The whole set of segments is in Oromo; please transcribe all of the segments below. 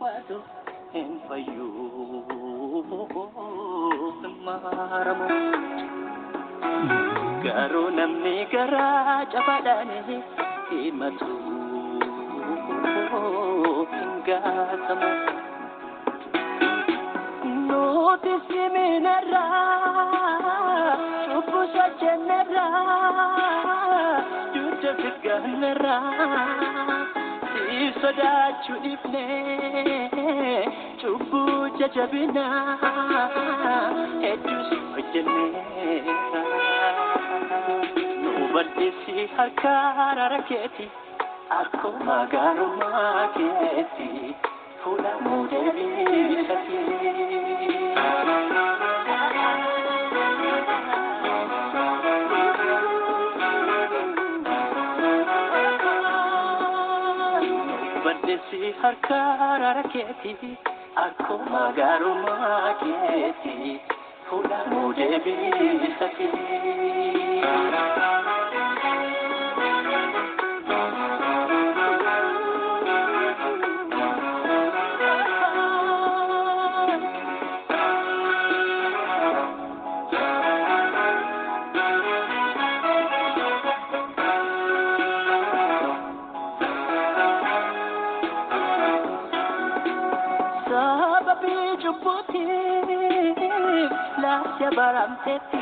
Tuffatu hin fayyu hin maaramu. Garuu namni garaa cabaadhaan himatu hin gaatamu. Nuti siminarraa cubbuu socheenarraa dugda figanarraa si sodaachuu dhiifnee cubbuu jajjabinaa hedduus hojjenneerra. Nu bal'isi harka araara keeti akkuma gaarummaa keeti fuula nuu deebisati. Bal'isi harka araara keeti akkuma gaarummaa keeti fuula nuu deebisati. Sababii cubbuutiif laafya baramteetti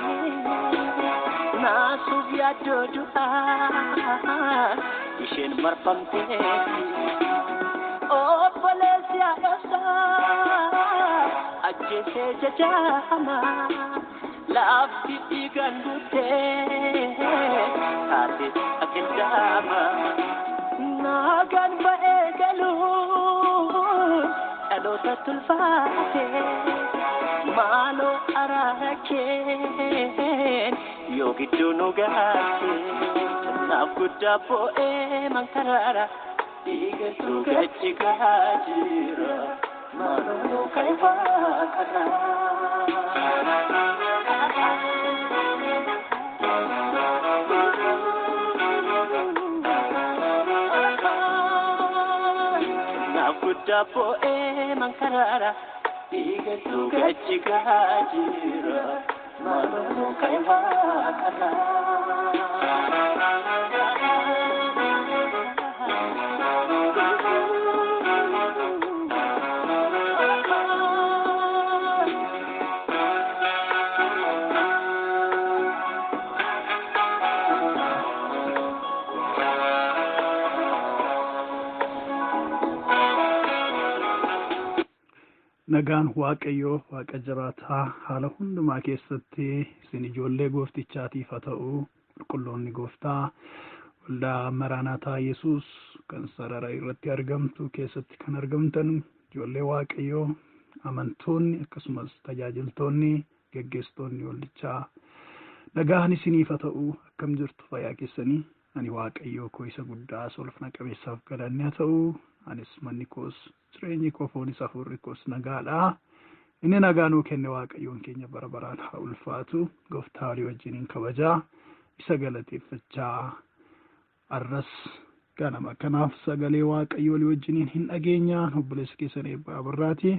naasuuf yaaddoo du'aa isheen marfamteetti. Obboleessi haadhoosaa ajjeesee jajjaama lafti dhiigaan guuttee taate akeldaama. Nagaan ba'ee galuun dhaloota tulfaate maaloo araara keen yoo gidduu nu gaatte naaf guddaa boo'ee mankaraara dhiigatu gachigaa jira maaloo nu kaifaa Naaf guddaa boo'ee mankaraara dhiigatu gachigaa jira maaloo nu kaifaa Nagaan Waaqayyoo Waaqa jiraataa haala hundumaa keessatti isin ijoollee gooftichaatiif haa ta'u. Qulqulloonni gooftaa waldaa Maraanaataa Yesuus kan sarara irratti argamtu keessatti kan argamtan ijoollee Waaqayyoo, amantoonni, akkasumas tajaajiltoonni, geggeessitoonni waldichaa, nagaan isiniif haa ta'u. Akkam jirtu? Fayyaa keessanii? Ani Waaqayyoo koo isa guddaa ulfina qabeessaaf galanni haa ta'u. Anis, manni koos, jireenyi koo, foonis hafuurri koos nagaadha. Inni nagaa nuu kenne Waaqayyoon keenya bara baraan haa ulfaatu. Gooftaa walii wajjiniin kabajaa isa galateeffachaa arras ganama kanaaf sagalee Waaqayyoo walii wajjiniin hin dhageenya. Obboleessa keessan Eebbaa Birraati.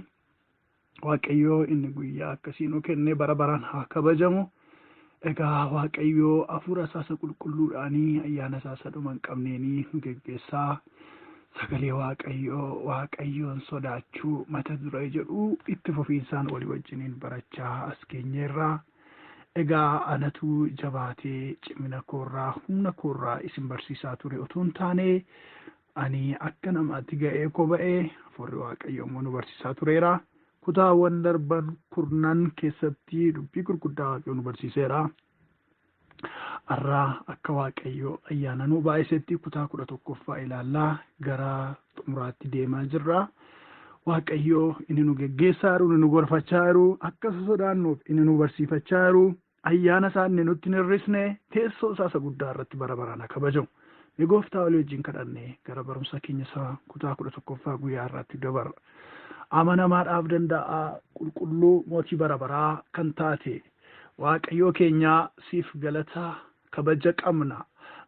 Waaqayyoo inni guyyaa akkasii nuu kenne bara baraan haa kabajamu. Egaa Waaqayyoo hafuura isaa isa qulqulluudhaanii ayyaana isaa isa dhuma hin qabneenii nu geggeessaa. Sagalee Waaqayyoo "Waaqayyoon sodaachuu" mata duree jedhu itti fufiinsaan walii wajjiniin barachaa as geenyeerra. Egaa anatu jabaatee cimina koorraa, humna koorraa isin barsiisaa ture utuu hin taane, ani akka namaatti ga'ee koo ba'ee hafuurri Waaqayyoo immoo nu barsiisaa tureera. Kutaawwan darban kurnan keessatti dubbii gurguddaa Waaqayyo nu barsiiseera. Har'aa akka Waaqayyo ayyaana nuu baay'isetti kutaa 11ffaa ilaallaa gara xumuraatti deemaa jirra. Waaqayyo inni nu geggeessaa jiru, inni nu gorfachaa jiru, akka isa sodaannuuf inni nu barsiifachaa jiru, ayyaana isaa inni nutti hin hir'isne, teessoo isaa isa guddaa irratti bara baraan haa kabajamu. Mee gooftaa walii wajjin kadhannee gara barumsa keenya isaa kutaa 11ffaa guyyaa har'aatti dabarra. Amanamaadhaaf danda'a, qulqulluu, mootii bara baraa kan taate Waaqayyoo keenyaa, siif galata kabaja qabna.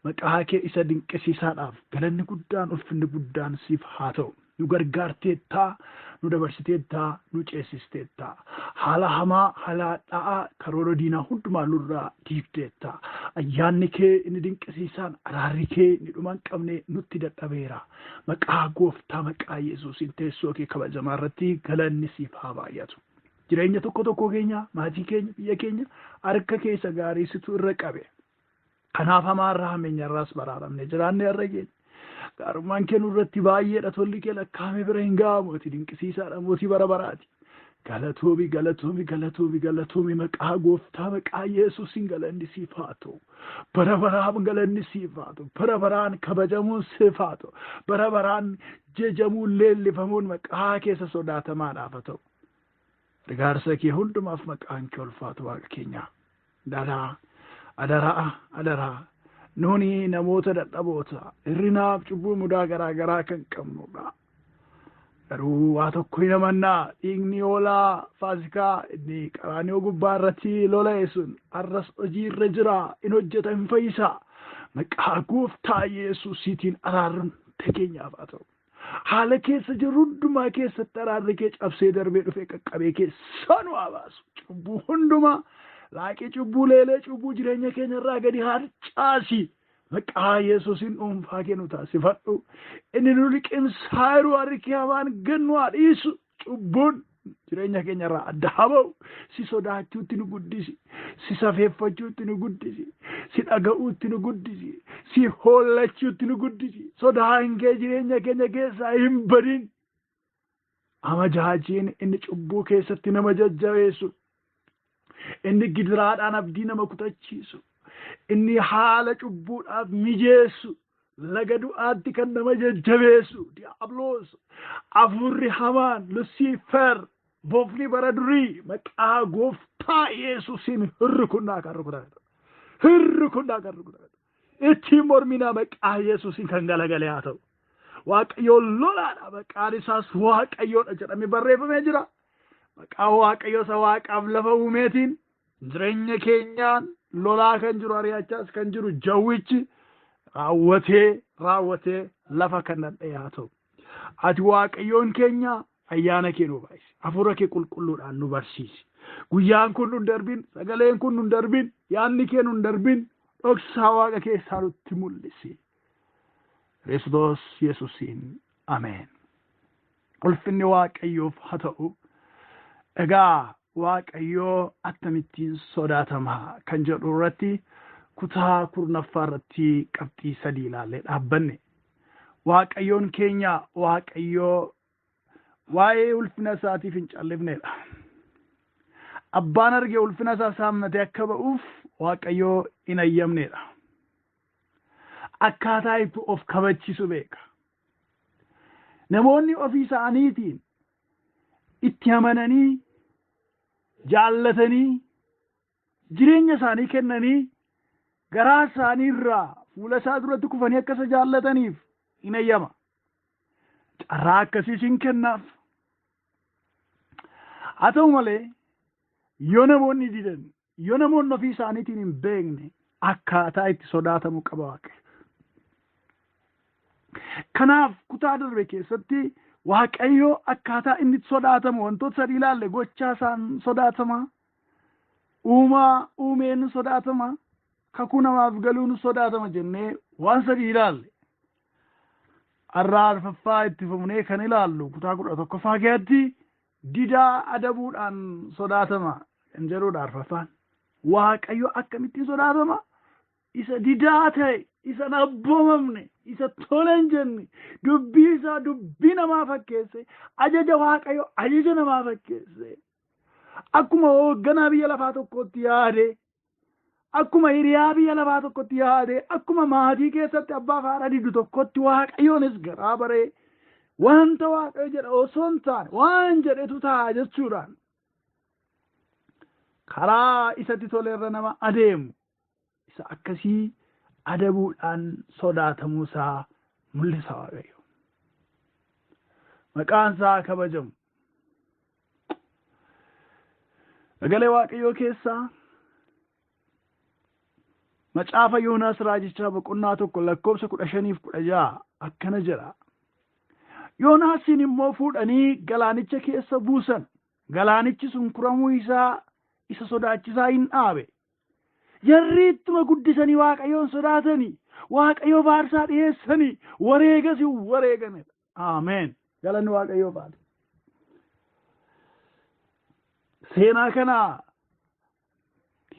Maqaa kee isa dinqisiisaadhaaf galanni guddaan, ulfinni guddaan siif haa ta'u. Nu gargaarteettaa, nu dabarsiteettaa, nu ceesisteettaa. Haala hamaa, haala hadhaa'aa, karoora diinaa hundumaa nurraa diigdeetta. Ayyaanni kee inni dinqisiisaan, araarri kee inni dhuma hin qabne nutti dadhabeera. Maqaa gooftaa maqaa Yesuusiin teessoo kee kabajamaa irratti galanni siif haa baay'atu. Jireenya tokko tokko keenya, maatii keenya, biyya keenya harka kee isa gaarii situ irra qabe. Kanaaf hamaa irraa hammeenya irraas baraaramne jiraanne har'a keenya. Gaarummaan kee nurratti baay'eedha, tolli kee lakkaa'ame bira hin ga'amu. Ati dinqisiisaadha, mootii bara baraati. Galatoomi, galatoomi, galatoomi, galatoomi maqaa gooftaa maqaa Yesuusiin galanni siif haa ta'u. Bara baraan galanni siif haa ta'u. Bara baraan kabajamuun siif haa ta'u. Bara baraan jajamuun leellifamuun maqaa keessa sodaatamaadhaaf haa ta'u. Gargaarsa kee hundumaaf maqaan kee ulfaatu waaqa keenyaa. Adaraa, adaraa, adaraa. Nuuni namoota dadhaboota hirrinaaf cubbuu mudaa garaa garaa kan qabnudha. Garuu waa tokko hin amannaa dhiigni hoolaa faasikaa inni qaraanioo gubbaa irratti lola'e sun har'as hojii irra jira in hojjeta hin fayyisa. Maqaa gooftaa Yesuusiitiin araarri keenyaaf haa ta'u. Haala keessa jirru hundumaa keessatti araarri kee cabsee darbee dhufee qaqqabee keessaa nu haa baasu. Cubbuu hundumaa laaqii cubbuu leelee cubbuu jireenya keenya irraa gadi harcaasi. Maqaa Yesuusiin dhuunfaa kee nu taasifadhu. Inni nu liqimsaa jiru harki hamaan gad nu haa dhiisu. Cubbuun jireenya keenya irraa adda haa ba'u. Si sodaachuutti nu guddisi. Si safeeffachuutti nu guddisi. Si dhaga'uutti nu guddisi. Si hoollachuutti nu guddisi. Sodaan kee jireenya keenya keessaa hin badin. Amajaajiin inni cubbuu keessatti nama jajjabeessu. Inni gidiraadhaan abdii nama kutachiisu. Inni haala cubbuudhaaf mijeessu. Laga du'aatti kan nama jajjabeessu. Diyaabloos, hafuurri hamaan, Lusiifer, bofni bara durii maqaa gooftaa Yesuusiin hirrikunnaa kan rukutan. Hirrikunnaa kan rukutan. Ittiin morminaa maqaa Yesuusiin kan galagalee haa ta'u. Waaqayyoon lolaadha maqaan isaas Waaqayyoodha jedhamee barreeffamee jira. Maqaa Waaqayyoo isa waaqaaf lafa uumeetiin jireenya keenyaan lolaa kan jiru ari'achaas kan jiru jawwichi raawwatee raawwatee lafa kan dhadha'e haa ta'u. Ati Waaqayyoon keenya ayyaana kee nu baay'isi. Hafuura kee qulqulluudhaan nu barsiisi. Guyyaan kun nun darbin, sagaleen kun nun darbin, yaadni kee nun darbin, dhoksaa Waaqa keessaa nutti mul'isi. Kiristoos Yesuusiin Ameen. Ulfinni Waaqayyoof haa ta'u. Egaa Waaqayyoo akkamittiin sodaatama kan jedhu irratti kutaa kurnaffaa irratti qabxii sadii ilaallee dhaabbanne. Waaqayyoon keenya Waaqayyoo waa'ee ulfina isaatiif hin callifnedha. Abbaan arge ulfina isaa saammatee akka ba'uuf Waaqayyoo hin ayyamnedha. Akkaataa itti of kabachiisu beeka. Namoonni ofii isaaniitiin itti amananii jaallatanii jireenya isaanii kennanii garaa isaanii irraa fuula isaa duratti kufanii akka isa jaallataniif hin ayyama. Carraa akkasiis hin kennaaf. Haa ta'u malee yoo namoonni didan yoo namoonni ofii isaaniitiin hin beekne akkaataa itti sodaatamu qaba Waaqayyo. Kanaaf kutaa darbe keessatti Waaqayyo akkaataa inni itti sodaatamu wantoota sadii ilaalle gochaa isaan sodaatama, uumaa uumeen sodaatama, kakuu namaaf galuun sodaatama jennee waan sadii ilaalle. Har'a arfaffaa itti fufnee kan ilaallu kutaa 11ffaa keessatti didaa adabuudhaan sodaatama kan jedhudha arfaffaan. Waaqayyo akkamittiin sodaatama? Isa didaa ta'e, isa hin abboomamne, isa tole hin jenne, dubbii isaa dubbii namaa fakkeesse, ajaja Waaqayyo ajaja namaa fakkeesse. Akkuma hoogganaa biyya lafaa tokkootti yaade, akkuma hiriyaa biyya lafaa tokkotti yaade, akkuma maatii keessatti abbaa fi haadha didu tokkotti Waaqayyoonis garaa baree wanta Waaqayyo jedha osoo hin taane waan jedhetu ta'a jechuudhaan karaa isatti tolerra nama adeemu isa akkasii adabuudhaan sodaatamuu isaa mul'isa Waaqayyo. Maqaan isaa kabajamu. Sagalee Waaqayyoo keessaa Macaafa Yoonaas Raajichaa boqonnaa 1 lakkoofsa 15 fi 16 akkana jedha. Yoonaasiin immoo fuudhanii galaanicha keessa buusan. Galaanichi sun kuramuu isaa isa sodaachisaa hin dhaabe. Jarri ittuma guddisanii Waaqayyoon sodaatanii, Waaqayyoo faarsaa dhiyeessanii, wareegas hin wareeganidha. Ameen. Galanni Waaqayyoof haa ta'u. Seenaa kana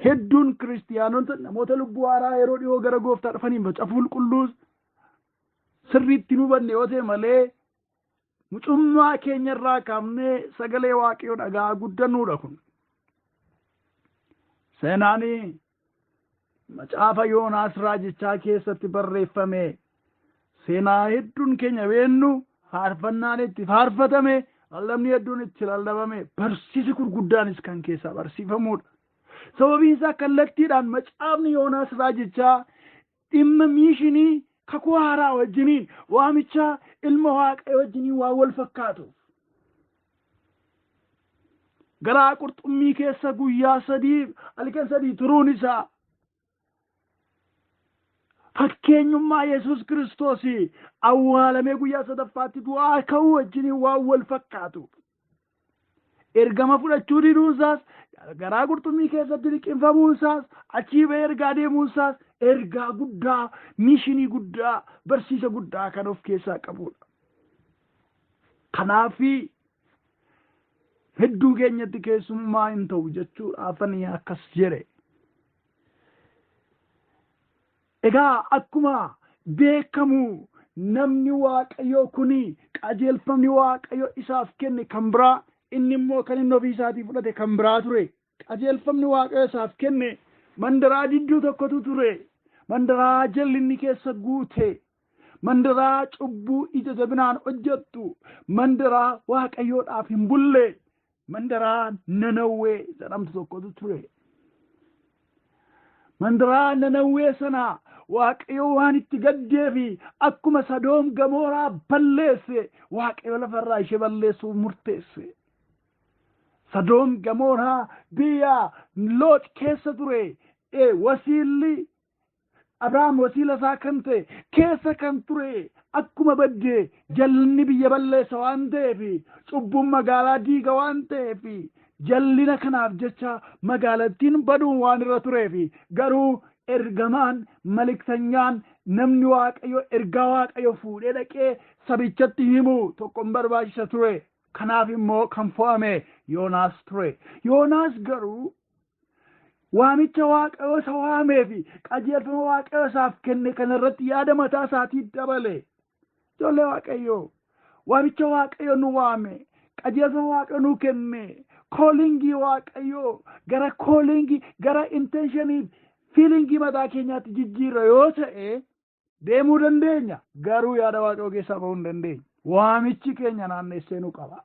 hedduun kiristiyaanota namoota lubbuu haaraa yeroo dhiyoo gara gooftaa dhufaniin macaafa qulqulluu sirriitti hin hubanne yoo ta'e malee mucummaa keenya irraa kaafnee sagalee Waaqayyoo dhagaa guddannuudha kun. Seenaan macaafa Yoonaas raajichaa keessatti barreeffame seenaa hedduun keenya beennu, faarfannaan itti faarfatame, lallabni hedduun itti lallabame, barsiisi gurguddaanis kan keessaa barsiifamudha. Sababiin isaa kallattiidhaan macaafni Yoonaas raajichaa dhimma missionii kakuu haaraa wajjiniin, waamicha ilma Waaqayyo wajjiniin waan wal fakkaatuuf. Garaa qurxummii keessa guyyaa 3 halkan 3 turuun isaa fakkeenyummaa Yesuus Kiristoos awwaalamee guyyaa sadaffaatti du'aa ka'uu wajjiniin waan wal fakkaatuuf. Ergama fudhachuu diduun isaas, garaa qurxummii keessatti liqimfamuun isaas, achii ba'ee ergaa deemuun isaas ergaa guddaa, missionii guddaa, barsiisa guddaa kan of keessaa qabudha. Kanaafi hedduu keenyatti keessummaa hin ta'u jechuudhaafani akkas jedhe. Egaa akkuma beekamu namni Waaqayyoo kuni qajeelfamni Waaqayyo isaaf kenne kan biraa, inni immoo kan inni ofii isaatii fudhate kan biraa ture. Qajeelfamni Waaqayyo isaaf kenne mandaraa didduu tokkotu ture. Mandaraa jallinni keessa guute. Mandaraa cubbuu ija jabinaan hojjettu. Mandaraa Waaqayyoodhaaf hin bulle. Mandaraa Nanawwee jedhamtu tokkotu ture. Mandaraa Nanawwee sana Waaqayyo waan itti gaddeefi akkuma Sadoom Gamooraa balleesse, Waaqayyo lafarraa ishee balleessuuf murteesse. Sadoom Gamooraa biyya Loox keessa ture. Wasiilli Abrahaam wasiila isaa kan ta'e keessa kan ture akkuma baddee, jallinni biyya balleessa waan ta'eef, cubbuun magaalaa diiga waan ta'eef, jallina kanaaf jecha magaalattiin baduun waan irra tureef, garuu ergamaan maliktanyaan namni Waaqayyo ergaa Waaqayyo fuudhee dhaqee sabichatti himu tokko hin barbaachisa ture. Kanaaf immoo kan fo'ame Yoonaas ture. Yoonaas garuu waamicha Waaqayyo isa waamee fi qajeelfama Waaqayyo isaaf kenne kanarratti yaada mataa isaatii dabale. Ijoollee Waaqayyoo, waamicha Waaqayyo nu waame, qajeelfama Waaqayyo nu kenne, callingii Waaqayyoo gara callingii, gara intentionii, feelingii mataa keenyaatti jijjiirra yoo ta'e deemuu dandeenya. Garuu yaada Waaqayyoo keessaa bahuu hin dandeenya. Waamichi keenya naannessee nu qaba.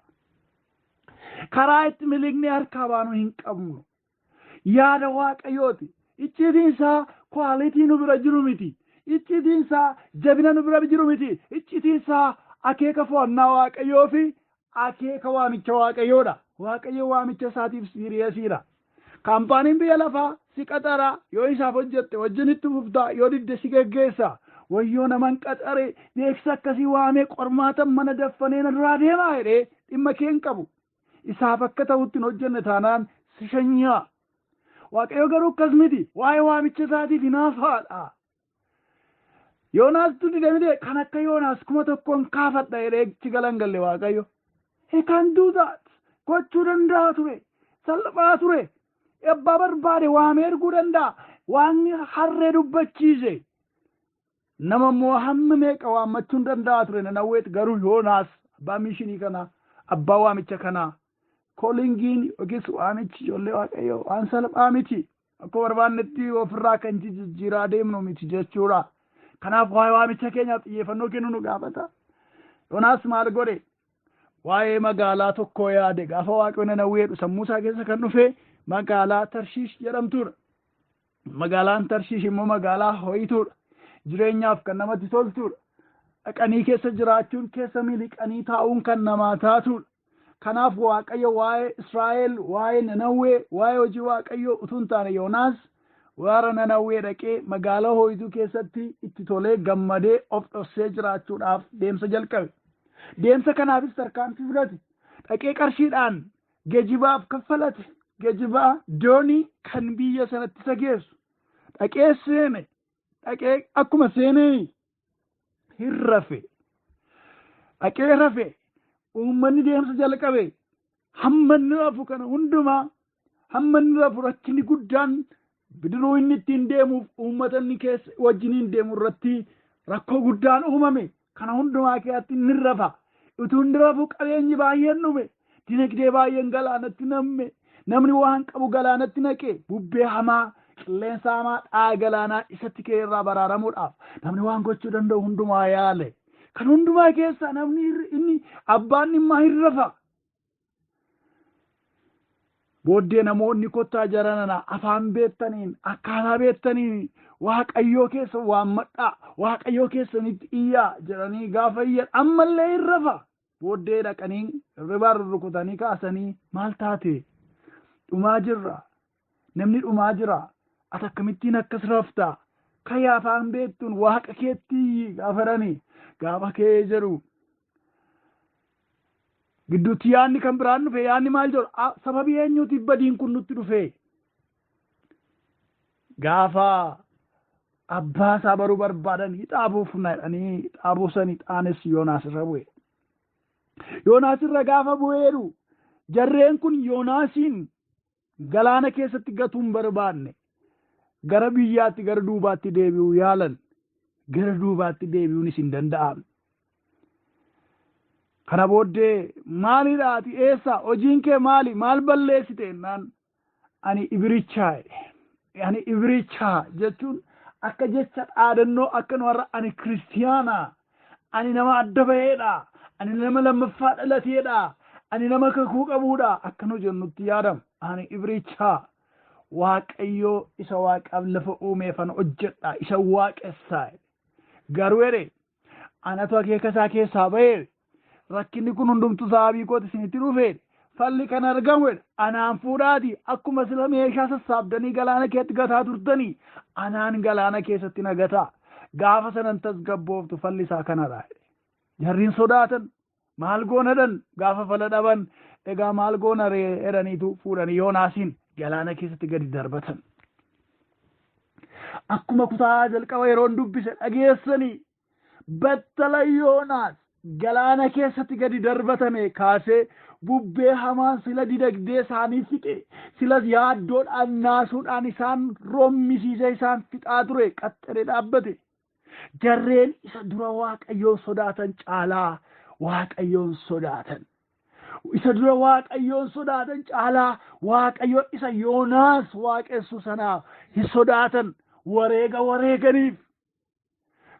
Karaa itti miliqnee harkaa baanu hin qabnu. Yaada Waaqayyooti. Icciitiin isaa quality nu bira jiru miti. Icciitiin isaa jabina nu bira jiru miti. Icciitiin isaa akeeka fo'annaa Waaqayyoo fi akeeka waamicha Waaqayyoodha. Waaqayyo waamicha isaatiif seriousiidha. Kaampaaniin biyya lafaa si qaxaraa, yoo isaaf hojjette wajjin itti fuftaa, yoo didde si geggeessa. Wayyoo, naman qaxare beeksisa akkasii waamee qormaata mana daffanee na duraa deemaa jedhee dhimma kee hin qabu. Isaaf akka ta'utti hin hojjenne taanaan si shanyaa. Waaqayyo garuu akkas miti. Waa'ee waamicha isaatiif hinaafaadha. Yoonaas dide miti, kan akka Yoonaas 1000n kaafadha jedhee itti galan galle Waaqayyo. He can do that. Gochuu danda'a ture. Salphaa ture. Abbaa barbaade waamee erguu danda'a. Waaqni harree dubbachiise. Nama immoo hamma meeqa waammachuu hin danda'a ture Nanawweet, garuu Yoonaas abbaa missionii kanaa, abbaa waamicha kanaa. Callingiin yookiis waamichi, ijoollee Waaqayyoo, waan salphaa miti. Akka barbaannetti ofirraa kan jijjiiraa deemnu miti jechuudha. Kanaaf waa'ee waamicha keenyaaf xiyyeeffannoo kennuu nu gaafata. Yoonaas maal godhe? Waa'ee magaalaa tokkoo yaade. Gaafa Waaqayyo Nanawweedhu sammuu isaa keessa kan dhufe magaalaa Tarshiish jedhamtuudha. Magaalaan Tarshiish immoo magaalaa ho'ituudha. Jireenyaaf kan namatti toltuudha. Dhaqanii keessa jiraachuun, keessa miliqanii taa'uun kan namaa taatuudha. Kanaaf Waaqayyo waa'ee Israa'el, waa'ee Nanawwee, waa'ee hojii Waaqayyoo utuu hin taane Yoonaas warra Nanawwee dhaqee magaalaa ho'ituu keessatti itti tolee gammadee of dhoksee jiraachuudhaaf deemsa jalqabe. Deemsa kanaafis tarkaanfii fudhate. Dhaqee qarshiidhaan geejibaaf kaffalate. Geejibaa doonii kan biyya sanatti isa geessu. Dhaqee seene. Dhaqee akkuma seenee hin rafe. Dhaqee rafe. Uummanni deemsa jalqabe. Hamma inni rafu kana hundumaa, hamma inni rafu rakkinni guddaan bidiruu inni ittiin deemuuf uummata inni keessa wajjiniin deemu irratti rakkoo guddaan uumame. Kana hundumaa keessatti inni rafa. Utuu inni rafu qabeenyi baay'een dhume. Dinagdee baay'een galaanatti namme. Namni waan qabu galaanatti naqe. Bubbee hamaa, qilleensa hamaa dha'a galaanaa isatti ka'e irraa baraaramuudhaaf namni waan gochuu danda'u hundumaa yaale. Kan hundumaa keessaa namni inni abbaan dhimmaa hin rafa. Booddee namoonni kottaa jaranana afaan beektaniin akkaataa beektaniin Waaqayyoo keessa waammadhaa, Waaqayyoo keessanitti iyyaa jedhanii gaafa iyyan ammallee hin rafa. Booddee dhaqanii hirribaa rurrukutanii kaasanii, maal taate? Dhumaa jirra. Namni dhumaa jira. Ati akkamittiin akkas rafta? Ka'ii afaan beektuun Waaqa keetti iyyi gaafa jedhanii gaafa ka'ee jedhu. Gidduutti yaadni kan biraan dhufe. Yaadni maal jedhu? Sababii eenyuutiif badiin kun nutti dhufe? Gaafa abbaa isaa baruu barbaadan ixaa buufna jedhanii ixaa buusan. Ixaanis Yoonaas irra bu'e. Yoonaas irra gaafa bu'eeru jarreen kun Yoonaasiin galaana keessatti gatuu hin barbaanne. Gara biyyaatti, gara duubaatti deebi'uu yaalan. Gara duubaatti deebi'uunis hin danda'amne. Kana booddee maalidha ati, eessa, hojiin kee maali, maal balleessite jennaan, ani Ibirichaa jedhe. Ani Ibirichaa jechuun akka jecha dhaadannoo akka nu har'a ani kiristiyaana, ani nama adda ba'eedha, ani nama lammaffaa dhalateedha, ani nama kakuu qabuudha akka nu jennutti yaadamu. Ani Ibirichaa, Waaqayyoo isa waaqaaf lafa uumeefan hojjedha, isa waaqessaa. Garuu jedhe, anatu akeeka isaa keessaa ba'ee rakkinni kun hundumtuu sababii kooti isinitti dhufe. Falli kan argamu jedha, anaan fuudhaati akkuma sila meeshaa sassaabdanii galaana keessatti gataa turtanii anaan galaana keessatti na gataa, gaafa sanan tasgabbooftu, falli isaa kanadha. Jarriin sodaatan. Maal goona jedhan. Gaafa fala dhaban, egaa maal goona ree jedhaniitu fuudhanii Yoonaasiin galaana keessatti gadi darbatan. Akkuma kutaa jalqaba yeroon dubbise dhageessanii, battala Yoonaas galaana keessatti gadi darbatame kaasee bubbee hamaan sila dinagdee isaanii fixe, silas yaaddoodhaan naasuudhaan isaan rommisiisee isaan fixaa ture qaxxaree dhaabbate. Jarreen isa dura Waaqayyoon sodaatan caalaa Waaqayyoon sodaatan. Isa dura Waaqayyoon sodaatan caalaa Waaqayyoon isa Yoonaas waaqessu sanaaf hin sodaatan. Wareega wareeganiif,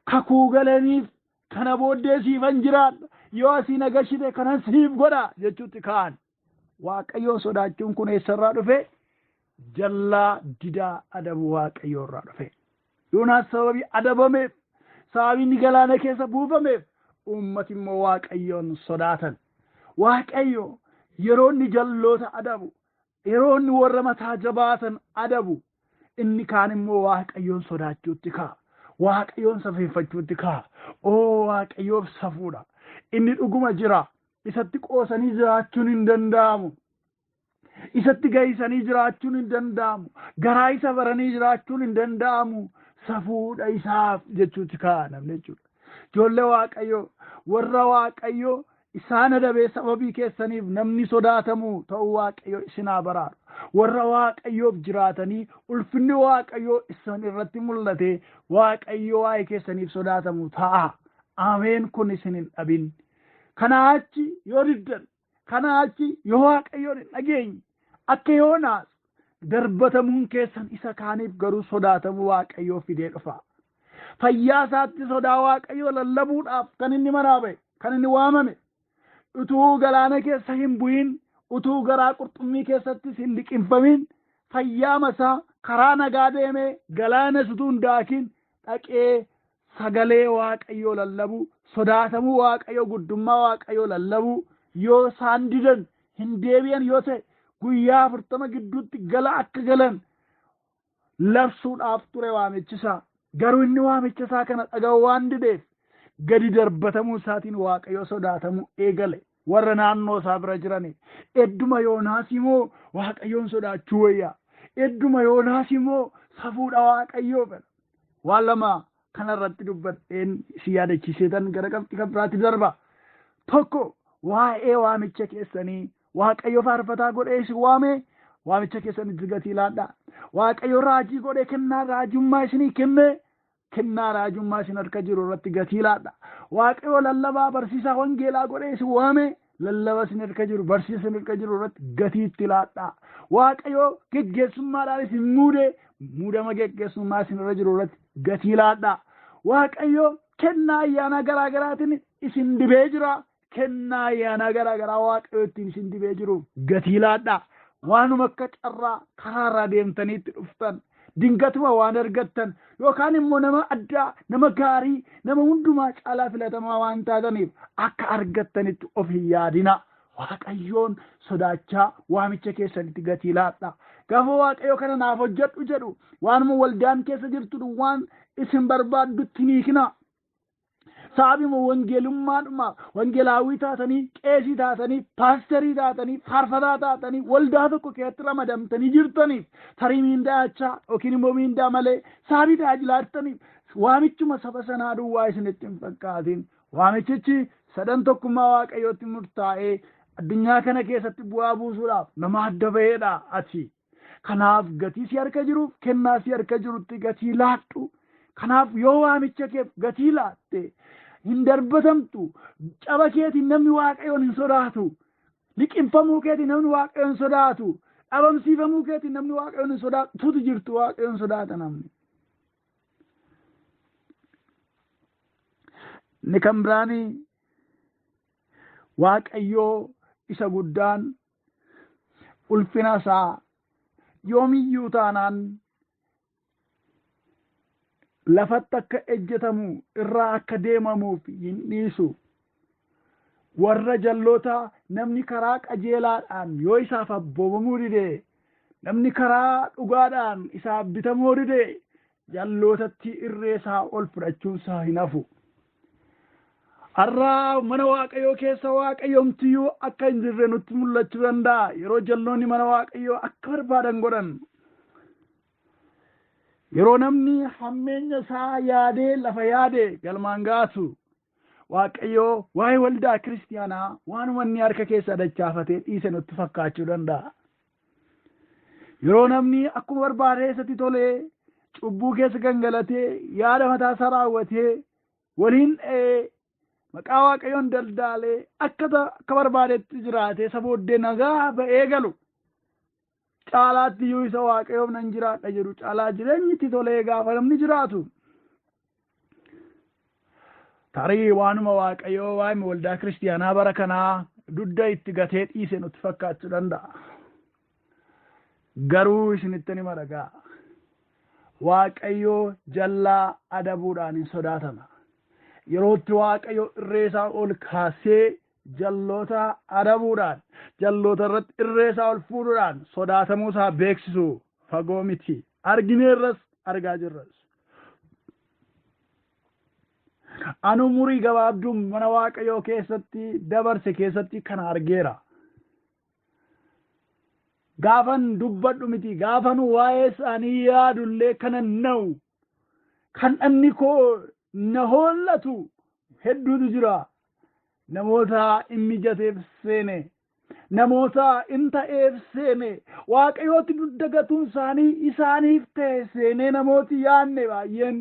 kakuu galaniif, kana booddee siifan jiraadha, yoo asii na gashite kanan siif godha jechuutti ka'an. Waaqayyoon sodaachuun kun eessarraa dhufe? Jallaa didaa adabu Waaqayyoo irraa dhufe. Yoonaas sababii adabameef, sababii inni galaana keessa buufameef, uummati immoo Waaqayyoon sodaatan. Waaqayyo yeroo inni jalloota adabu, yeroo inni warra mataa jabaatan adabu, inni kaan immoo Waaqayyoon sodaachuutti ka'a. Waaqayyoon safeeffachuutti ka'a. Oo, Waaqayyoof safuudha. Inni dhuguma jira. Isatti qoosanii jiraachuun hin danda'amu. Isatti gahisanii jiraachuun hin danda'amu. Garaa isa baranii jiraachuun hin danda'amu. Safuudha isaaf jechuutti ka'a namni jechuudha. Ijoollee Waaqayyoo, warra Waaqayyoo isaan adabee sababii keessaniif namni sodaatamu ta'uu Waaqayyo isin haa baraaru. Warra Waaqayyoof jiraatanii ulfinni Waaqayyoo isin irratti mul'ate Waaqayyo waa'ee keessaniif sodaatamu ta'a. Ameen, kun isin hin dhabin. Kanaa achi yoo diddan, kanaa achi yoo Waaqayyoon hin dhageenye, akka Yoonaas darbatamuun keessan isa kaaniif garuu sodaatamuu Waaqayyoo fidee dhufa. Fayyaa isaatti sodaa Waaqayyoo lallabuudhaaf kan inni manaa ba'e, kan inni waamame, utuu galaana keessa hin bu'in, utuu garaa qurxummii keessattis hin liqimfamin, fayyaa masaa karaa nagaa deemee galaana utuu hin daakin dhaqee sagalee Waaqayyoo lallabuu, sodaatamuu Waaqayyoo, guddummaa Waaqayyoo lallabuu, yoo isaan didan hin deebi'an yoo ta'e guyyaa 40 gidduutti gala akka galan labsuudhaaf ture waamichisaa. Garuu inni waamicha isaa kana dhaga'uu waan dideef, Gadi darbatamuu isaatiin Waaqayyo sodaatamuu eegale warra naannoo isaa bira jiraniif. Edduma Yoonaas immoo Waaqayyoon sodaachuu wayyaa. Edduma Yoonaas immoo safuudha Waaqayyoo fedha. Waan lama kanarratti dubbadheen si yaadachiiseetan gara qabxii kan biraatti darba. Tokko, waa'ee waamicha keessanii. Waaqayyo faarfataa godhee isin waame, waamicha keessanitti gatii laadhaa. Waaqayyo raajii godhee kennaa raajummaa isinii kenne, kennaa raajummaa isin harka jiru irratti gatii laadha. Waaqayyo lallabaa, barsiisaa wangeelaa godhee isin waame, lallaba isin harka jiru, barsiisa isin harka jiru irratti gatii itti laadha. Waaqayyo geggeessummaadhaan isin muude, muudama geggeessummaa isin irra jiru irratti gatii laadha. Waaqayyo kennaa ayyaanaa garaa garaatiin isin dibee jira. Kennaa ayyaanaa garaa garaa Waaqayyo ittiin isin dibee jiru gatii laadha. Waanuma akka carraa karaarraa deemtanii itti dhuftan, dingatuma waan argattan, yookaan immoo nama addaa, nama gaarii, nama hundumaa caalaa filatamaa waan taataniif akka argattanitti of hin yaadina. Waaqayyoon sodaachaa waamicha keessanitti gatii laadha. Gaafa Waaqayyo kana naaf hojjedhu jedhu, waanuma waldaan keessa jirtu duwwaan isin barbaaddutti hin hiikina. Sababuma wangeelummaadhuma wangeelaawwii taatanii, qeesii taatanii, paasterii taatanii, faarfataa taatanii, waldaa tokko keessatti ramadamtanii jirtaniif, tarii miindaa achaa yookiin immoo miindaa malee sababii tajaajilaa jirtaniif, waamichuma saba sanaa duwwaa isinitti hin fakkaatin. Waamichichi sadan tokkummaa Waaqayyootti murtaa'ee addunyaa kana keessatti bu'aa buusuudhaaf nama adda ba'eedha ati. Kanaaf gatii si harka jiruuf, kennaa si harka jirutti gatii laadhu. Kanaaf yoo waamicha keef gatii laatte hin darbatamtu. Caba keetiin namni Waaqayyoon hin sodaatu. Liqinfamuu keetiin namni Waaqayyoon hin sodaatu. Dhabamsiifamuu keetiin namni Waaqayyoon hin sodaatu. Tutu jirtu Waaqayyoon sodaata namni. Inni kan biraanii, Waaqayyoo isa guddaan ulfina isaa yoomiyyuu taanaan lafatti akka ejjetamu, irraa akka deemamuuf hin dhiisu. Warra jalloota, namni karaa qajeelaadhaan yoo isaaf abboomamuu dide, namni karaa dhugaadhaan isaaf bitamuu dide, jallootatti irree isaa ol fudhachuun isaa hin hafu. Har'a mana Waaqayyoo keessa Waaqayyomtiyyuu akka hin jirre nutti mul'achuu danda'a. Yeroo jalloonni mana Waaqayyoo akka barbaadan godhan. Yeroo namni hammeenya isaa yaadee lafa yaade galmaan gaatu. Waaqayyoo waa'ee waldaa kiristiyaanaa waanuma inni harka keessa dachaafatee dhiise nutti fakkaachuu danda'a. Yeroo namni akkuma barbaade isatti tolee, cubbuu keessa gangalatee, yaada mataa isaa raawwatee, waliin dha'ee, maqaa Waaqayyoon daldaalee, akka barbaadetti jiraatee, isa booddee nagaa ba'ee galu, caalaatti iyyuu isa Waaqayyoof nan jiraadha jedhu caalaa jireenyi itti tolee gaafa namni jiraatu, tarii waanuma Waaqayyoo waa'ee waldaa kiristiyaanaa bara kanaa dugda itti gatee dhiise nutti fakkaachuu danda'a. Garuu isinitti ni maragaa. Waaqayyoo jallaa adabuudhaan hin sodaatama. Yerootti Waaqayyo irree isaa ol kaasee jalloota adabuudhaan, jalloota irratti irree isaa ol fuudhuudhaan sodaatamuu isaa beeksisu fagoo miti. Argineerras, argaa jirras. Anu umurii gabaabduu mana Waaqayyoo keessatti dabarse keessatti kana argeera. Gaafan dubbadhu miti, gaafan waa'ee isaanii yaadullee kanan na'u, kan dhanni koo na hollatu hedduutu jira. Namoota hin mijateef seene, namoota hin ta'eef seene, Waaqayyootti dugda gatuun isaanii isaaniif ta'e seenee, namooti yaadne baay'een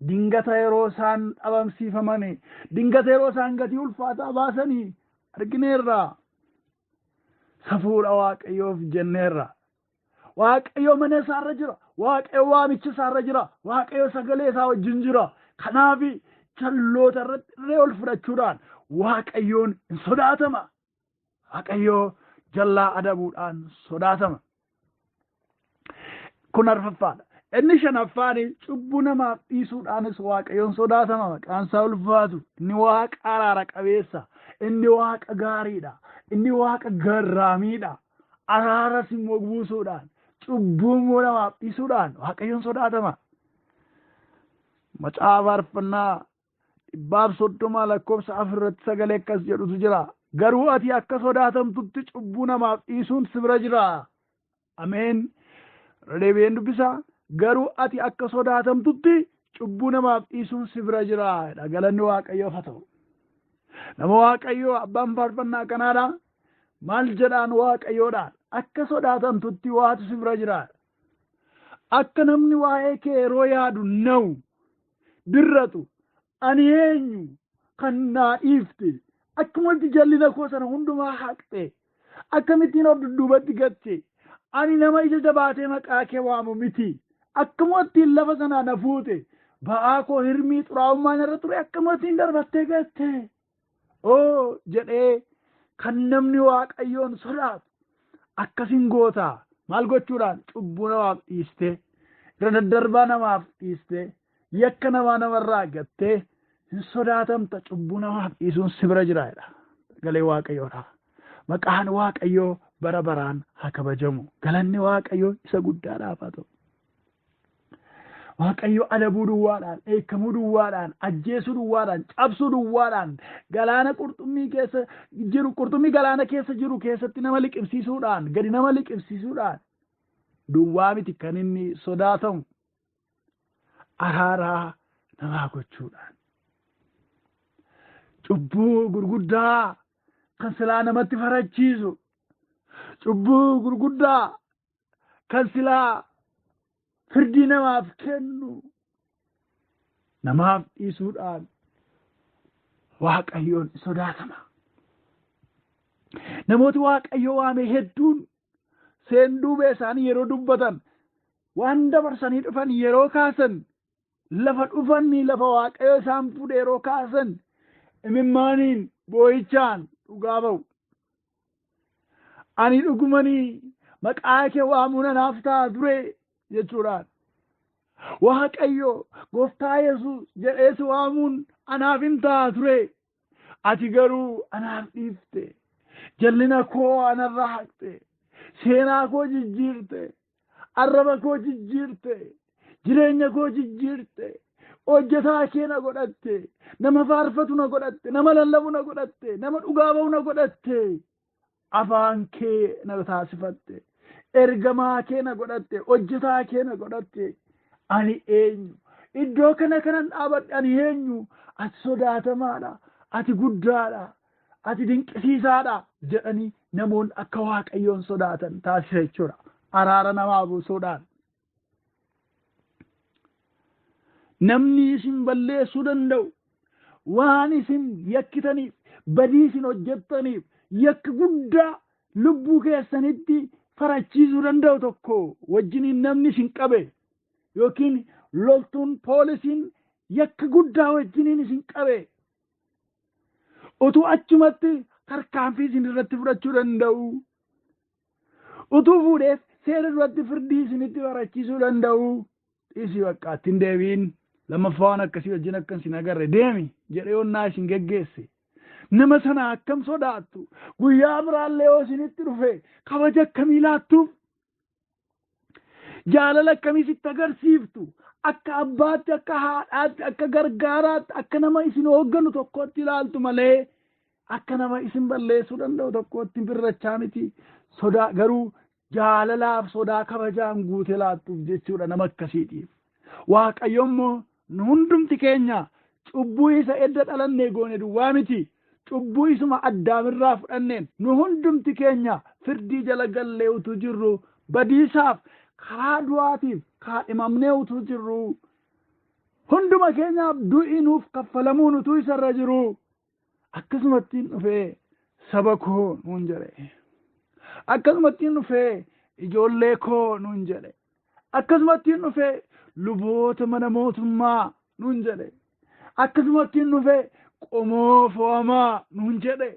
dingata yeroo isaan dhabamsiifamanii, dingata yeroo isaan gatii ulfaataa baasanii argineerra. Safuudha Waaqayyoof jenneerra. Waaqayyo mana isaarra jira. Waaqayyo waamicha isaarra jira. Waaqayyo sagalee isaa wajjin jira. Kanaaf jalloota irratti irree ol fudhachuudhaan Waaqayyoon hin sodaatama. Waaqayyo jallaa adabuudhaan sodaatama. Kun arfaffaadha. Inni shanaffaan, cubbuu namaaf dhiisuudhaanis Waaqayyoon sodaatama. Maqaan isaa ulfaatu. Inni Waaqa araara qabeessa. Inni Waaqa gaariidha. Inni Waaqa garraamiidha. Araaras immoo buusuudhaan, cubbuu immoo namaaf dhiisuudhaan Waaqayyoon sodaatama. Macaafa Faarfannaa 130 lakkoofsa 4 irratti sagalee akkas jedhutu jira. Garuu ati akka sodaatamtutti cubbuu namaaf dhiisuun si bira jira. Ameen. Irra deebi'een dubbisaa. Garuu ati akka sodaatamtutti cubbuu namaaf dhiisuun si bira jira. Galanni Waaqayyoof haa ta'u. Nama Waaqayyoo abbaan faarfannaa kanaadha. Maal jedhaan Waaqayyoodhaan? Akka sodaatamtutti waatu si bira jira. Akka namni waa'ee kee yeroo yaadu na'u, birratu, ani eenyu kan naa dhiifte, akkumatti jallina koo sana hundumaa haqxe, akkamittiin of dudduubatti gatte, ani nama ija jabaatee maqaa kee waamu miti, akkamattiin lafa sanaa na fuute, ba'aa koo hirmii xuraa'ummaan irra ture akkamattiin darbattee gatte. Oo jedhee kan namni Waaqayyoon sodaatu akkasin goota. Maal gochuudhaan? Cubbuu namaaf dhiistee, irra daddarbaa namaaf dhiistee, yakka namaa namarraa gattee hin sodaatamta, cubbuu namaaf dhiisuun si bira jira jedha. Sagalee Waaqayyoodha. Maqaan Waaqayyoo bara baraan haa kabajamu. Galanni Waaqayyoo isa guddaadhaaf haa ta'u. Waaqayyo adabuu duwwaadhaan, dheekkamuu duwwaadhaan, ajjeesuu duwwaadhaan, cabsuu duwwaadhaan, galaana qurxummii keessa jiru, qurxummii galaana keessa jiru keessatti nama liqimsiisuudhaan, gadi nama liqimsiisuudhaan duwwaa miti kan inni sodaatamu. Araaraa namaa gochuudhaan. Cubbuu gurguddaa kan silaa namatti farachiisu, cubbuu gurguddaa kan silaa firdii namaaf kennu namaaf dhiisuudhaan Waaqayyoon sodaatama. Namooti Waaqayyo waame hedduun seenduubee isaanii yeroo dubbatan, waan dabarsanii dhufan yeroo kaasan, lafa dhufanii lafa Waaqayyo isaan fuudhe yeroo kaasan, imimmaaniin boo'ichaan dhugaa ba'u. Ani dhugumanii maqaa kee waamuun anaaf ta'a ture jechuudhaan. Waaqayyo gooftaa Yesuus jedhee si waamuun anaaf hin ta'a ture. Ati garuu anaaf dhiifte. Jallina koo anarraa haqxe. Seenaa koo jijjiirte. Arraba koo jijjiirte. Jireenya koo jijjiirte. Hojjetaa kee na godhatte. Nama faarfatu na godhatte. Nama lallabu na godhatte. Nama dhugaa ba'u na godhatte. Afaan kee na taasifatte. Ergamaa kee na godhatte. Hojjetaa kee na godhatte. Ani eenyu? Iddoo kana kanan dhaabadhe ani eenyu? Ati sodaatamaadha. Ati guddaadha. Ati dinqisiisaadha jedhanii namoonni akka Waaqayyoon sodaatan taasisa jechuudha. Araara namaa buusuudhaan. Namni isin balleessuu danda'u waan isin yakkitaniif, badii isin hojjettaniif, yakka guddaa lubbuu keessanitti farachiisuu danda'u tokko wajjiniin namni isin qabe yookiin loltuun poolisiin yakka guddaa wajjiniin isin qabe utuu achumatti tarkaanfii isin irratti fudhachuu danda'u, utuu fuudheef seera duratti firdii isinitti barachiisuu danda'u, dhiisii bakka ittiin deebiin, lammaffaa waan akkasii wajjin akka isin agarre deemi jedhee onnaa isin geggeesse, nama sana akkam sodaattu? Guyyaa biraallee yoo isinitti dhufe kabaja akkamii laattuuf? Jaalala akkamii sitti agarsiiftu? Akka abbaatti, akka haadhaatti, akka gargaaraatti, akka nama isin hoogganu tokkotti ilaaltu malee akka nama isin balleessuu danda'u tokkotti birrachaa miti. Sodaa garuu jaalalaaf sodaa kabajaan guute laattuuf jechuudha nama akkasiitiif. Waaqayyo immoo nu hundumti keenya cubbuu isa edda dhalannee goone duwwaa miti. Cubbuu isuma Addaamirraa fudhanneen nu hundumti keenya firdii jala gallee utuu jirru, badiisaaf karaa du'aatiif kaadhimamnee utuu jirru, hunduma keenyaaf du'i nuuf kaffalamuun utuu isarra jiru, akkasumattiin dhufee saba koo nuun jedhe. Akkasumattiin dhufee ijoollee koo nuun jedhe. Akkasumattiin dhufee luboota mana mootummaa nuun jedhe. Akkasumattiin dhufee qomoo fo'amaa nuun jedhe.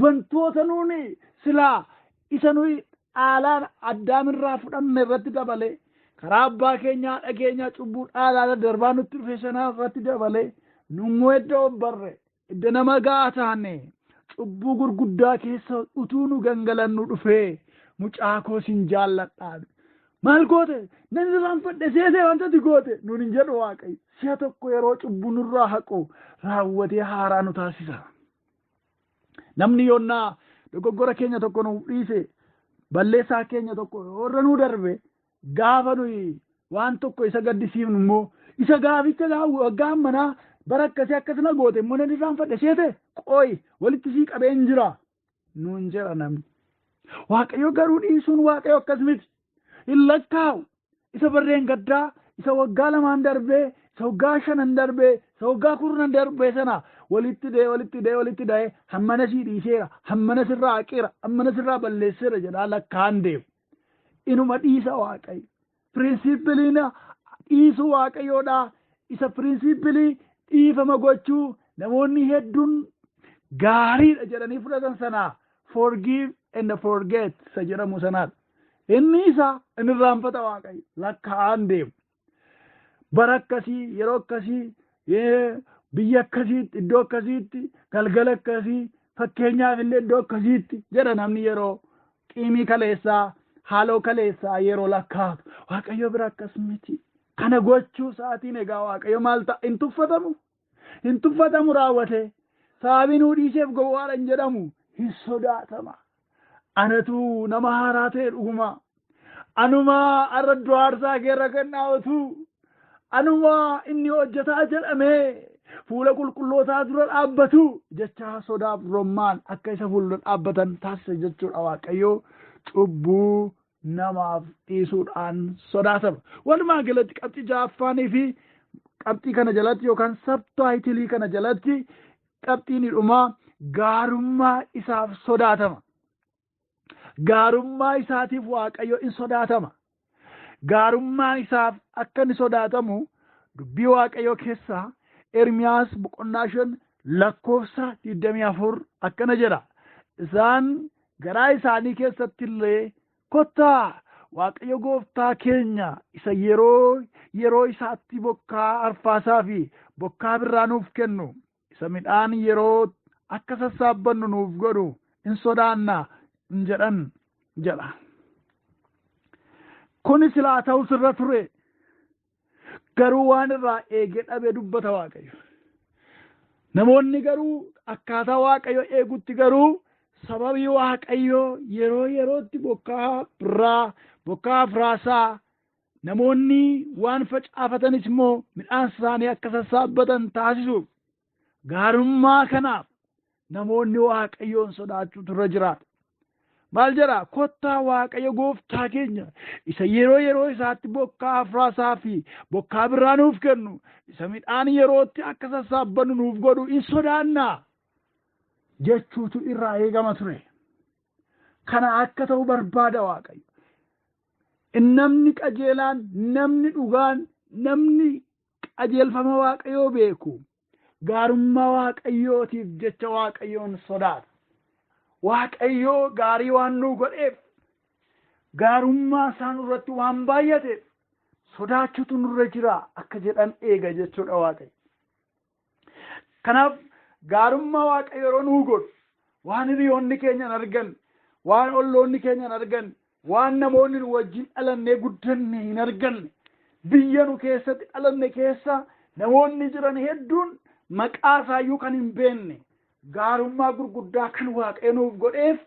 Wantoota nuuni silaa isa nuyi dhaalaan Addaamirraa fudhanne irratti dabalee, karaa abbaa keenyaa haadha keenyaa cubbuu dhaalaa daddarbaa nutti dhufe sanaa irratti dabalee, nummoo edda obbarre, edda nama ga'a taane, cubbuu gurguddaa keessa utuu nu gangalannu dhufee mucaa koo sin jaalladhaan, Maal goote? Nan irraanfadhe seetee wanta ati goote nuun hin jedhu Waaqayyo. Si'a tokko yeroo cubbuu nurraa haqu raawwatee haaraa nu taasisa. Namni yoonnaa dogoggora keenya tokko nuuf dhiise, balleessaa keenya tokko warra nuu darbe, gaafa nuyi waan tokko isa gaddisiifnu immoo isa gaaficha waggaa ammanaa bara akkasii akkas na goote immoo nan irraanfadhe seete, qoyi walitti sii qabeen jira nuun jedha namni. Waaqayyo garuu dhiisuun Waaqayyo akkas miti. Hin lakkaa'u. Isa barreen gaddaa, isa waggaa 2n darbee, isa waggaa 5n darbee, isa waggaa 10 darbee sana walitti da'ee, walitti da'ee, walitti da'ee, hammana sii dhiiseera, hammana sirraa haqeera, hammana sirraa balleesseera jedhaa lakkaa'an deemu. Inuma dhiisa Waaqayyo. Piriinsiipiliin dhiisuu Waaqayyoodha. Isa piriinsiipilii dhiifama gochuu namoonni hedduun gaariidha jedhanii fudhatan sana, forgive and forget isa jedhamu sanaadha. Inni isa inni irraanfata Waaqayyo, lakkaa'aan deemu. Bara akkasii, yeroo akkasii, biyya akkasiitti, iddoo akkasiitti, galgala akkasii, fakkeenyaaf illee iddoo akkasiitti jedha namni yeroo qiimii kaleessaa, haaloo kaleessaa yeroo lakkaa'atu. Waaqayyo bira akkas miti. Kana gochuu isaatiin egaa Waaqayyo maal ta'a? Hin tuffatamu. Hin tuffatamu raawwate. Sababii nuu dhiiseef gowwaadha hin jedhamu. Hin sodaatama. Anatu nama haaraa ta'e dhuguma. Anuma har'a iddoo aarsaa keerra kan dhaabatu. Anuma inni hojjetaa jedhamee fuula qulqullootaa dura dhaabbatu jecha sodaaf rommaan akka isa fuuldura dhaabbatan taasisa jechuudha. Waaqayyo cubbuu namaaf dhiisuudhaan sodaatama. Walumaa galatti qabxii ja'affaanii fi qabxii kana jalatti yookaan sabtaayitilii kana jalatti qabxiin dhumaa gaarummaa isaaf sodaatama. Gaarummaa isaatiif Waaqayyo in sodaatama. Gaarummaan isaaf akka inni sodaatamu dubbii Waaqayyoo keessaa Ermiyaas boqonnaa 5 lakkoofsa 24 akkana jedha. Isaan garaa isaanii keessatti illee, kottaa Waaqayyo gooftaa keenya isa yeroo yeroo isaatti bokkaa arfaasaa fi bokkaa birraa nuuf kennu, isa midhaan yeroo akka sassaabbannu nuuf godhu in sodaanna in jedhan jedha. Kuni silaa ta'us irra ture. Garuu waan irraa eegee dhabe dubbata Waaqayyo. Namoonni garuu akkaataa Waaqayyo eegutti garuu sababii Waaqayyo yeroo yerootti bokkaa birraa, bokkaa afraasaa, namoonni waan facaafatanis immoo midhaan isaanii akka sassaabbatan taasisuuf, gaarummaa kanaaf namoonni Waaqayyoon sodaachuutu irra jiraata. Maal jedha? Kottaa Waaqayyo gooftaa keenya isa yeroo yeroo isaatti bokkaa afraasaa fi bokkaa birraa nuuf kennu, isa midhaan yerootti akka sassaabbannu nuuf godhu in sodaannaa jechuutu irraa eegama ture. Kana akka ta'u barbaada Waaqayyo. Namni qajeelaan, namni dhugaan, namni qajeelfama Waaqayyoo beeku gaarummaa Waaqayyootiif jecha Waaqayyoon sodaata. Waaqayyoo gaarii waan nuu godheef, gaarummaa isaa nurratti waan baay'ateef sodaachuutu nurra jira akka jedhan eega jechuudha Waaqayyo. Kanaaf gaarummaa Waaqayyo yeroo nuu godhu, waan hiriyoonni keenya hin argan, waan olloonni keenya hin argan, waan namoonni nu wajjin dhalannee guddanne hin arganne, biyya nu keessatti dhalanne keessa namoonni jiran hedduun maqaa isaayyuu kan hin beekne, gaarummaa gurguddaa kan Waaqayyo nuuf godheef,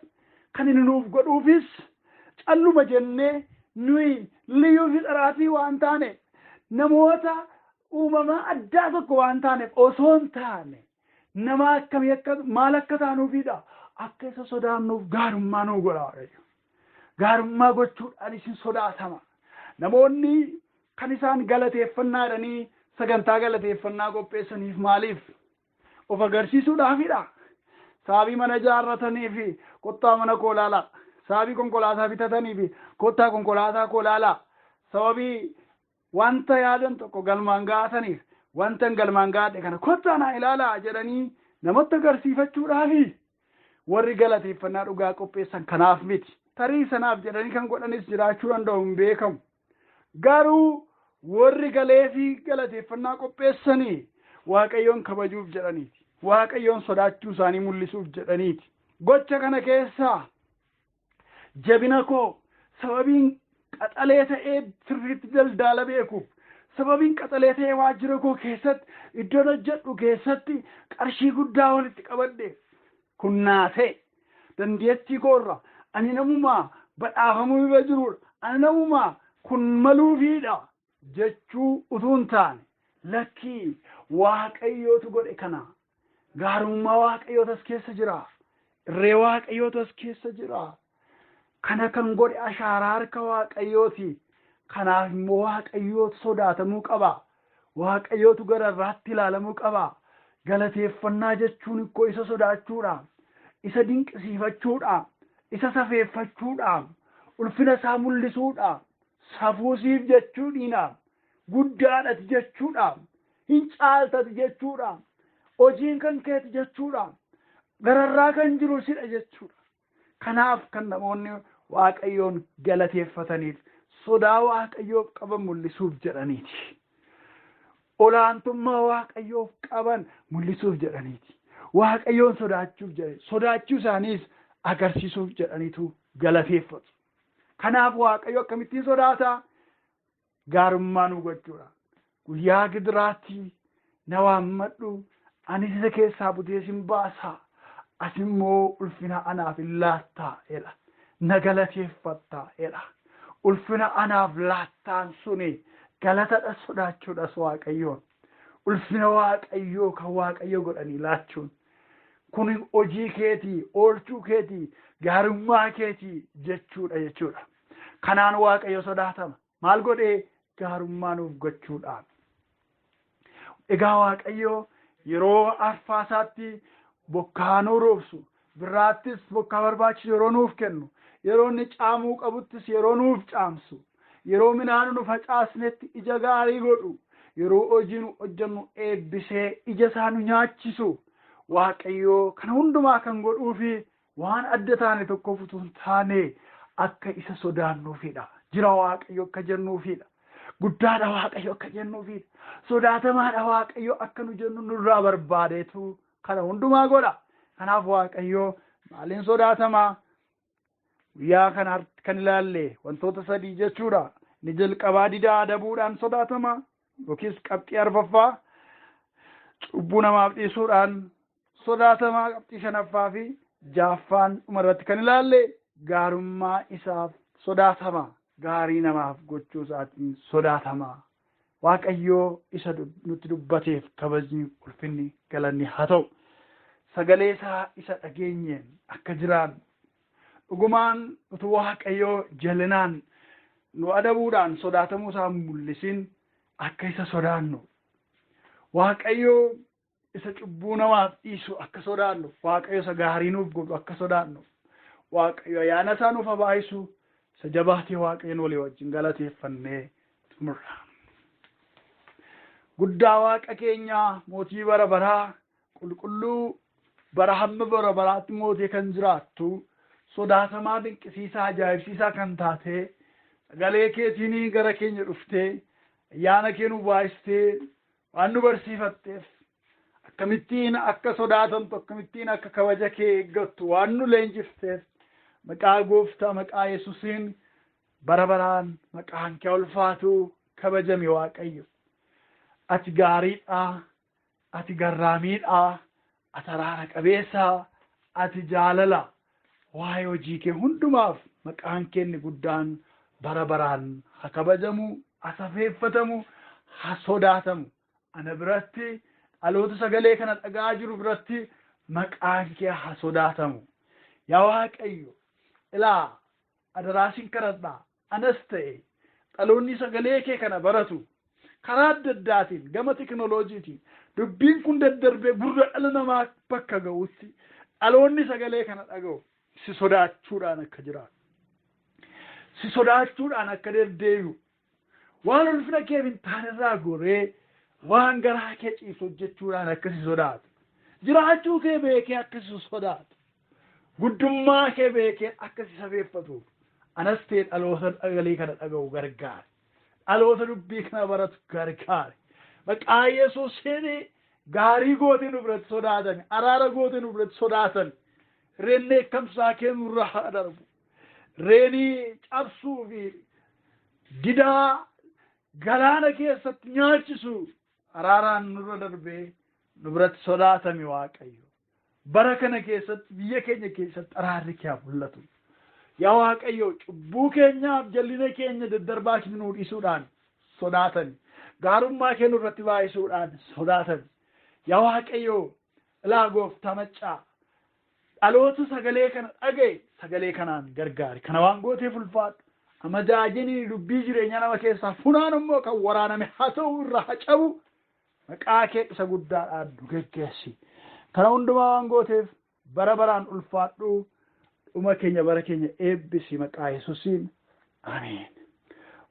kan inni nuuf godhuufis calluma jennee nuyi liyyuu fi xaraatii waan taane, namoota uumamaa addaa tokko waan taaneef osoo hin taane, nama akkamii akka maal akka taanuufidha, akka isa sodaannuuf gaarummaa nuu godha Waaqayyo. Gaarummaa gochuudhaan isin sodaatama. Namoonni kan isaan galateeffannaa jedhanii sagantaa galateeffannaa qopheessaniif maaliif? Of agarsiisuudhaafidha. Sababii mana ijaarratanii fi kottaa mana koo ilaalaa. Sababii konkolaataa bitatanii fi kottaa konkolaataa koo ilaalaa. Sababii wanta yaadan tokko galmaan ga'ataniif wanta hin galmaan ga'adhe kana kottaa naa ilaalaa jedhanii namatti agarsiifachuudhaafi. Warri galateeffannaa dhugaa qopheessan kanaaf miti. Tarii sanaaf jedhanii kan godhanis jiraachuu danda'u, hin beekamu. Garuu warri galeefii galateeffannaa qopheessanii Waaqayyoon kabajuuf jedhaniiti. Waaqayyoon sodaachuu isaanii mul'isuuf jedhaniiti. Gocha kana keessaa jabina koo, sababiin Qaxalee ta'ee sirriitti daldaala beekuuf, sababiin qaxalee ta'ee waajjira koo keessatti, iddoon hojjedhu keessatti qarshii guddaa walitti qabadhe kun naa ta'e, dandeettii koorra, ani namumaa badhaafamuu irra jirudha, ani namumaa kun maluufiidha jechuu utuu hin taane, lakkii, Waaqayyootu godhe kana, gaarummaa Waaqayyootu as keessa jira, irree Waaqayyootu as keessa jira, kana kan godhe ashaaraa harka Waaqayyooti, kanaaf immoo Waaqayyootu sodaatamuu qaba, Waaqayyootu gararraatti ilaalamuu qaba. Galateeffannaa jechuun ikkoo isa sodaachuudha, isa dinqisiifachuudha, isa safeeffachuudha, ulfina isaa mul'isuudha, safuusiif jechuudhiina, guddaadhati jechuudha, hin caaltati jechuudha, hojiin kan keeti jechuudha, gararraa kan jiru sidha jechuudha. Kanaaf kan namoonni Waaqayyoon galateeffataniif sodaa Waaqayyoof qaban mul'isuuf jedhaniiti. Olaantummaa Waaqayyoof qaban mul'isuuf jedhaniiti. Waaqayyoon sodaachuuf jedhani, sodaachuu isaaniis agarsiisuuf jedhaniitu galateeffatu. Kanaaf Waaqayyo akkamittiin sodaata? Gaarummaa nu gochuudha. Guyyaa gidiraatti na waammadhu, anis isa keessaa butee sin baasa, ati immoo ulfina anaaf hin laattaa jedha. Na galateeffatta jedha. Ulfina anaaf laattaan suni galatadha, sodaachuudhas Waaqayyoon. Ulfina Waaqayyoo kan Waaqayyo godhanii laachuun kun hojii keetii, oolchuu keetii, gaarummaa keetii jechuudha jechuudha. Kanaan Waaqayyo sodaatama. Maal godhee? Gaarummaa nuuf gochuudhaan. Egaa Waaqayyo yeroo arfaasaatti bokkaa nuu roobsu, birraattis bokkaa barbaachisu yeroo nuuf kennu, yeroo inni caamuu qabuttis yeroo nuuf caamsu, yeroo midhaan nu facaasnetti ija gaarii godhu, yeroo hojii nu hojjennu eebbisee ija isaa nu nyaachisu, Waaqayyo kana hundumaa kan godhuufi waan adda taane tokkoof utuu hin taane akka isa sodaannuufidha. Jira Waaqayyo akka jennuufidha. Guddaadha Waaqayyo akka jennuufidha. Sodaatamaadha Waaqayyo akka nu jennu nurraa barbaadeetu kana hundumaa godha. Kanaaf Waaqayyo maaliin sodaatamaa? Guyyaa kana kan ilaalle wantoota sadii jechuudha. Inni jalqabaa didaa adabuudhaan sodaatama, yookiis qabxii arfaffaa cubbuu namaaf dhiisuudhaan sodaatamaa, qabxii shanaffaa fi jaaffaan dhumarratti kan ilaalle gaarummaa isaaf sodaatama, gaarii namaaf gochuu isaatiin sodaatama. Waaqayyoo isa nutti dubbateef kabajni, ulfinni, galanni haa ta'u. Sagalee isaa isa dhageenyeen akka jiraannu, dhugumaan utuu Waaqayyoo jalinaan nu adabuudhaan sodaatamuu isaa mul'isin akka isa sodaannu, Waaqayyoo isa cubbuu namaaf dhiisu akka sodaannu, Waaqayyo isa gaarii nuuf godhu akka sodaannu, Waaqayyo ayyaana isaa nuuf haa baay'isu. Isa jabaatee Waaqayyoon walii wajjin galateeffannee xumurra. Guddaa Waaqa keenyaa, mootii bara baraa, qulqulluu bara hamma bara baraatti mootee kan jiraattu, sodaatamaa, dinqisiisaa, ajaa'ibsiisaa kan taate, sagalee keetiin gara keenya dhuftee ayyaana kee nu baay'istee waan nu barsiifatteef, akkamittiin akka sodaatamtu, akkamittiin akka kabaja kee eeggattu waan nu leenjifteef, maqaa Gooftaa, maqaa Yesuusiin bara baraan maqaan kee ulfaatu, kabajami Waaqayyo. Ati gaariidha, ati garraamiidha, ati araara qabeessa, ati jaalala. Waa'ee hojii kee hundumaaf maqaan kee inni guddaan bara baraan haa kabajamu, haa safeeffatamu, haa sodaatamu. Ana biratti, dhaloota sagalee kana dhaga'aa jiru biratti maqaan kee haa sodaatamu. Yaa Waaqayyo, ilaa, adaraa sin kadhadhaa, anas ta'e dhaloonni sagalee kee kana baratu karaa adda addaatiin gama teknooloojiitiin dubbiin kun daddarbee gurra dhala namaa bakka ga'utti, dhaloonni sagalee kana dhaga'u si sodaachuudhaan akka jiraatu, si sodaachuudhaan akka deddeebi'u, waan ulfina keef hin taanerraa goree waan garaa kee ciibsu hojjechuudhaan akka si sodaatu, jiraachuu kee beekee akka si sodaatu, guddummaa kee beekee akka si safeeffatuuf anas ta'e dhaloota sagalee kana dhaga'u gargaare. Dhaloota dubbii kana baratu gargaare. Maqaa Yesuusiin gaarii gootee nu biratti sodaatani. Araara gootee nu biratti sodaatani. Reen dheekkamsaa kee nurra haa darbu. Reenii cabsuu fi Didaa galaana keessatti nyaachisu araaraan nurra darbee nu biratti sodaatami Waaqayyo. Bara kana keessatti biyya keenya keessatti araarri kee haa mul'atu. Yaa Waaqayyo, cubbuu keenyaaf jallina keenya daddarbaa keenya nuu dhiisuudhaan sodaatami. Gaarummaa kee nurratti baay'isuudhaan sodaatami. Yaa Waaqayyo, ilaa gooftaa maccaa, dhaloota sagalee kana dhagaye sagalee kanaan gargaari. Kana waan gooteef ulfaadhu. Amajaajinii dubbii jireenya nama keessaa funaan immoo kan waraaname haa ta'u, irraa haa cabu, maqaa kee isa guddaadhaan nu geggeessi. Kana hundumaa waan gooteef bara baraan ulfaadhu. Dhuma keenya, bara keenya eebbisi, maqaa Yesuusiin. Ameen.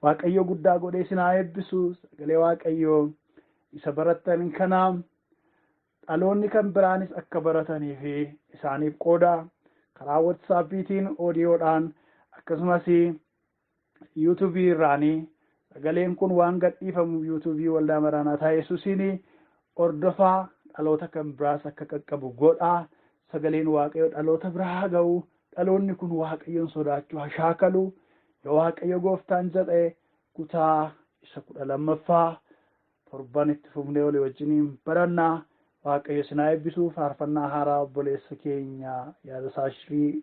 Waaqayyo guddaa godhee isin haa eebbisu. Sagalee Waaqayyoo isa barattan kanaaf dhaloonni kan biraanis akka baratanii fi isaaniif qooda. Karaa WhatsAppiitiin, oodiyoodhaan, akkasumas YouTubeii irraanii sagaleen kun waan gadhiifamu YouTubeii Waldaa Maraanaataa Yesuusiin ordofaa, dhaloota kan biraas akka qaqqabu godhaa. Sagaleen Waaqayyo dhaloota biraa ga'u, dhaloonni kun Waaqayyoon sodaachuu haa shaakalu. Yoo Waaqayyo gooftaan jedhe kutaa isa 12ffaa torban itti fufnee olii wajjiniin barannaa. Waaqayyo isin haa eebbisu. Faarfannaa haaraa obboleessa keenya Yaadasaa Shirii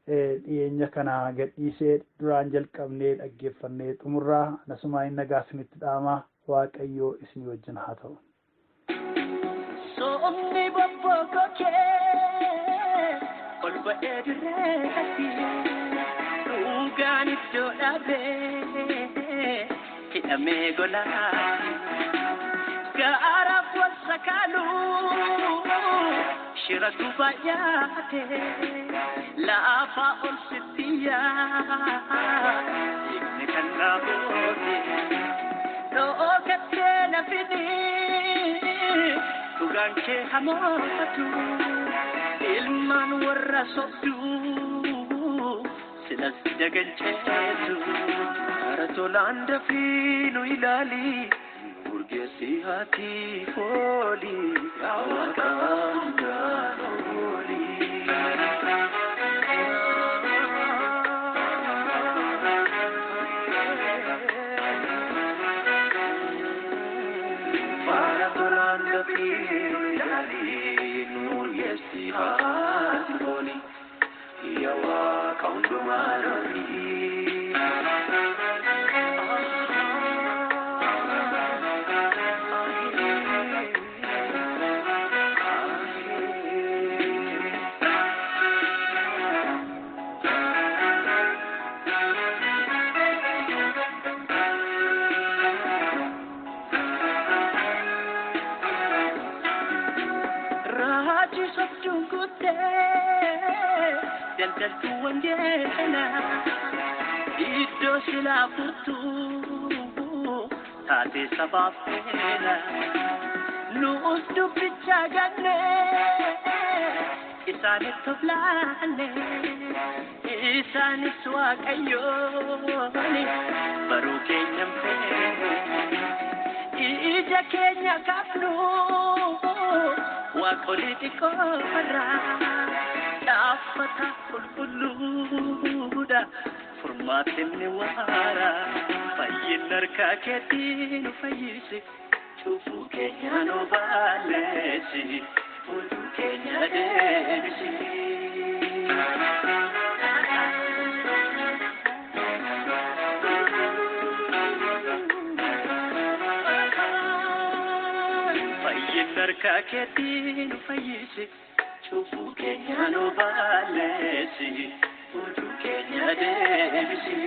dhiyeenya kana gadhiisee duraan jalqabnee dhaggeeffannee xumurraa. Anasumaa hin nagaa isinitti dhaama. Waaqayyo isinii wajjin haa ta'u. Soomni bobbokokee ol ba'ee dirreetti, dhugaan iddoo dhaabee hidhamee golaa, gaaraaf wal sakaaluu shiratu baay'ate, laafaa ol sittiyaa dhiigni kan naabooti dhookattee na fidii, dhugaan kee hamoofatu, ilmaan warra sobduu silas daganceetu. Kara tolaan dafii nu ilaali, urgeessi haati fooli, yaa Waaqa hundaan ooli. Kara tolaan dafii nu ilaali, urgeessi haati fooli, yaa Waaqa hundumaan ooli. Raajii sobduun guuttee daldaltuu wangeelaa iddoo silaa furtuu taatee sabaaf seera. Nuus dubbicha ganne isaanitti of laalle, isaanis Waaqayyoon baruu keenya hin feene. Ija keenya qabnu waaqolii xiqqoorraa dhaabbata qulqulluudha. Furmaatinni waara fayyinni harkaa keetii nu fayyisi. Cubbuu keenya nu balleessi, fuulduu keenya deebisi. Fayyinni harkaa keetii nu fayyisi. Cubbuu keenya nu balleessi, fuulduu keenya deebisi.